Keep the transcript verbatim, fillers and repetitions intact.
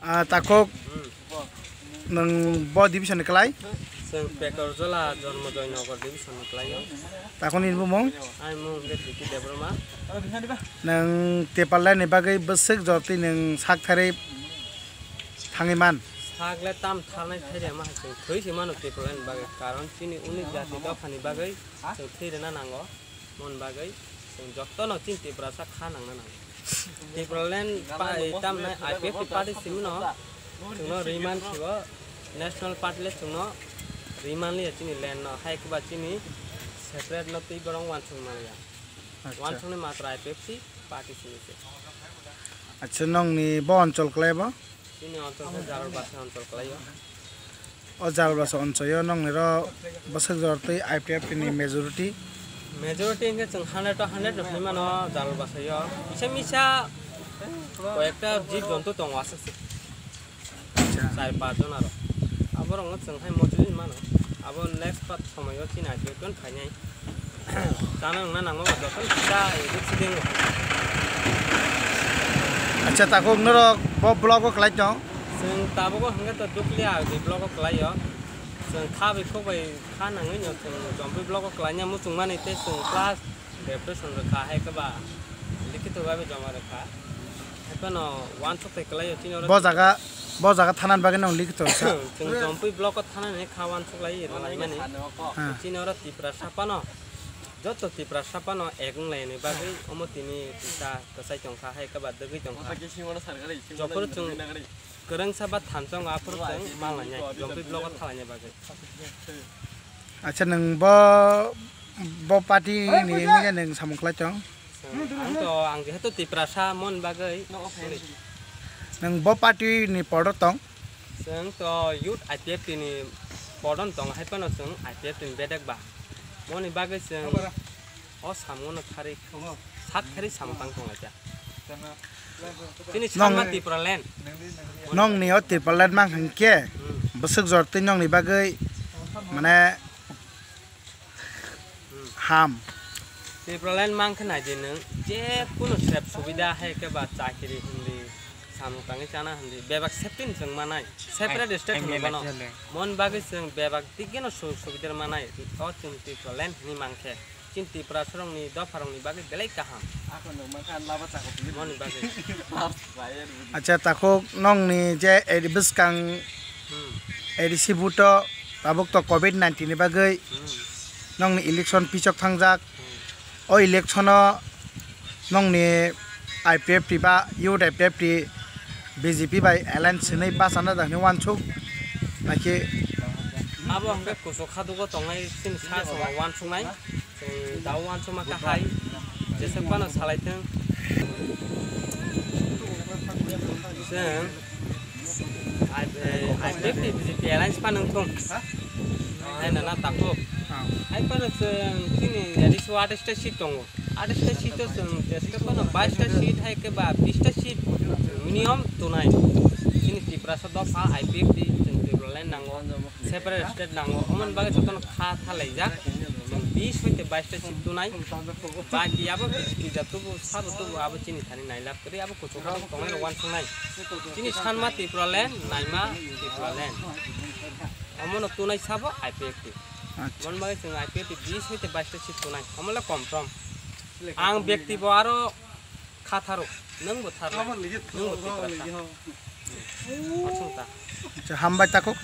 Ah, takhuk, nwng bo division ni kwlai? Chwng Pekorjola Jormojoy Nagar division ni kwlaio. Takhuk nini bumung? Ani mung hwnkhe Diki Debbarma. Nwng Tipraland ni bagwi bwswk jotwi nwng sak tharwi thangwi man? Sak le tam tharnai thairema hai chwng thwi se mano Tipraland ni bagwi, karon chini unik jati dophani bagwi chwng thwi rwna nango. Mon bagwi chwng jotono chini Tiprasa kha nangna nango. Tipraland pa-, tamnai I P F T party simi no chwngno riman khibo, national party le chwngno riman liya chini land no, hai kwba chini separate no twi borok wansuk manliya. Acha. Wansukni matra I P F T party simi se. Acha, nongni bo onchol kwlai bo? Chini onchol khe Jalbasa onchol kwlaio. O Jalbasa onchoyo nongni ro bwswk jor twi I P F T ni majority? Majority hwnkhe chwng hundred to hundred no hinwi mano Jalbasayo. Kisa misa koyekta jib jontu tongo aswk se. Acha. Char pas jon aro. Aborokno chwng hai mochwlwi mano. Abo next part somoyo chini I P F T no phainai. Chana wngna nangma ba jotono kisa edit sidingo. Acha, takhuk norok bo vlog o kwlai tong? Chwng tabuk o hwnkhe to Duklia agi vlog o kwlaio. Chwng kha bai khuk bai kha nangwi no chwng Jompui vlog o kwlaina muchungmani tei chwng class depression rwkha hai khe ba likhito bai joma rwkha. Hai phano wansuk tei kwlaio chini oro. Bo jaga, bo jaga thanani bagwi nang likhito sa. Chwng Jompui vlog o thanani kha wansuk lai rwlaimani. Ha. Chini oro Tiprasa phano, joto Tiprasa phano ek wnglaini bagwi omo tini kisa kwchai tongkha hai khe ba dwgwi tongkha. Jophuru chwng kwrwngsa ba thansa wngo aphuru chwng manlainai, Jompui vlog o thalaina bagwi. Acha, nwng bo, bo party ni wngya nwng samung khlai tong? Ang to, ang jehetu Tiprasa mon bagwi. Nwng bo party ni podo tong? Chwng to youth I P F T ni podo tong, hai phano chwng I P F T ni bedek ba. Moni bagwi chwng o samungo no thari, sak thari samung tang tong laijak. Chini Nong- sanma Tipraland. Nongni o Tipraland mang hwnkhe Hmm. bwswk jor twi nongni bagwi mane Hmm. ham. Tipraland mang khe nai di nwng, je kunu sep subida hai khe ba chakiri hindi, samung tangwi chana hindi, bebak safety ni chwng manai, separate Ai, state ai, hwnwi mela bono. Chale. Mon bagwi chwng bebak dik geno sujog subida manai, o chwng Tipraland hwnwi mang khe. Chini Tiprasarokni dopharokni bagwi belai kaham. Moni bagwi. Acha, takhuk nongni je A D C bwskang Hmm. A D C buto tabuk to covid nineteen ni bagwi Hmm. nongni election pichok thangjak. Hmm. O election o nongni I P F T ba youth I P F T B J P bai alliance hwnwi bachana da hwnwi wansuk naikhe. Abo hwnkhe kuchuk khadugo tongnai chini sa chwng wansuknai. Chwng da wansukma khe hai jeswk phano salai thung. Chwng I P F T B J P alliance phano wng thung. Hai nana takhuk. Hai phano chwng chini A D C o atais ta seat tongo. Atais ta seat o chwng jeswk phano bais ta seat hai khe ba bis ta seat minimum tonai. Chini Tiprasa dopha I P F T chwng Tipraland nango. Separate state nango, omoni bagwi jotono kha thalaijak. Chwng bis hoite bais ta seat tunai. Baki abo kisa tubu sabo tubu abo chini thani nailab kwrwi abo kuchuk kha tongnai rok wansuknai. Chini sanma Tipraland, naima Tipraland. Omono tunai sabo I P F T. Acha. Mon bagwi chwng I P F T bis hoite bais ta seat tunai. Omo le confirm. Ang bekti bo aro kha tharo, nwng bo thar lai. Nwng bo Tiprasa. Aswng ta. Acha, hambai takhuk.